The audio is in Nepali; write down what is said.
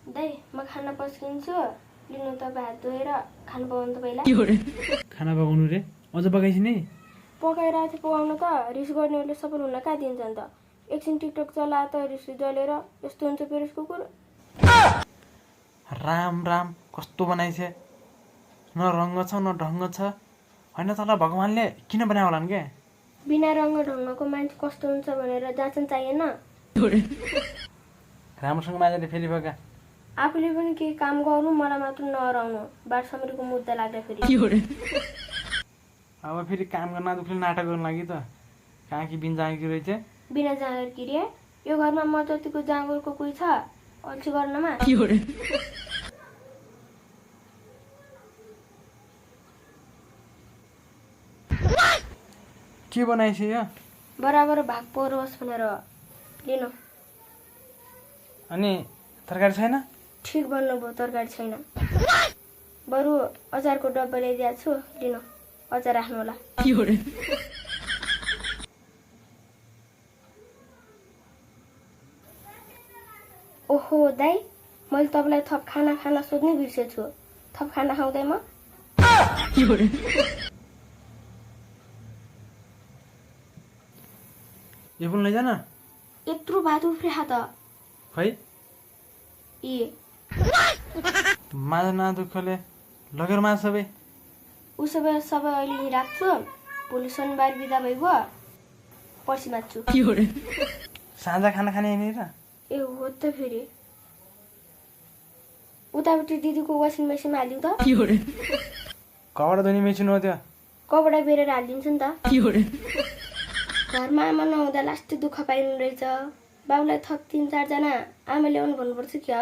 दाइ म खाना पस्किन्छु लिनु तपाईँ हात धोएर खाना पकाउनु त पहिला खाना पकाउनु रे अझ पकाइछि नि पकाइरहेको थियो पकाउनु त रिस गर्नेहरूले सफल हुन कहाँ दिन्छन् त एकछिन टिकटक चला त रिस जलेर यस्तो हुन्छ पेरिस कुकुर राम राम कस्तो बनाइछ न रङ्ग छ न ढङ्ग छ होइन तँलाई भगवान्ले किन बनायो होला के बिना रङ्ग ढङ्गको मान्छे कस्तो हुन्छ भनेर जाँचन चाहिएन राम्रोसँग मान्छेले फेरि पका आफूले पनि केही काम गर्नु मलाई मात्र नहराउनु बाटसम्मको मुद्दा लाग्दा फेरि अब फेरि काम गर्न दुख्ने नाटक गर्नु लागि त कहाँ कि बिन जाँकी रहेछ बिना जाँगर किरे यो घरमा म जतिको जाँगरको कोही छ अल्छी गर्नमा के बनाइछ यो बराबर भाग परोस् भनेर लिनु अनि तरकारी छैन ठिक भन्नुभयो तरकारी छैन बरु अचारको डब्बा ल्याइदिएको छु लिनु अचार राख्नु होला ओहो दाइ मैले तपाईँलाई थप खाना खाना सोध्नै बिर्सेछु थप खाना खाउँदै म यो पनि लैजान यत्रो भात उफ्रिहा त खै ए माझ न दुःखले लगेर माझ सबै उसो भए सबै अहिले यहीँ राख्छु भोलि शनिबार बिदा भइगयो पर्सि बाँच्छु साँझ खाना खाने यहीँनिर ए हो त फेरि उतापट्टि दिदीको वासिङ मेसिनमा हालिदिउँ त कपडा धुने मेसिन हो त्यो कपडा बेरेर हालिदिन्छु नि त घरमा आमा नहुँदा लास्टै दुःख पाइनु रहेछ बाबुलाई थप 3-4 जना आमा ल्याउनु भन्नुपर्छ क्या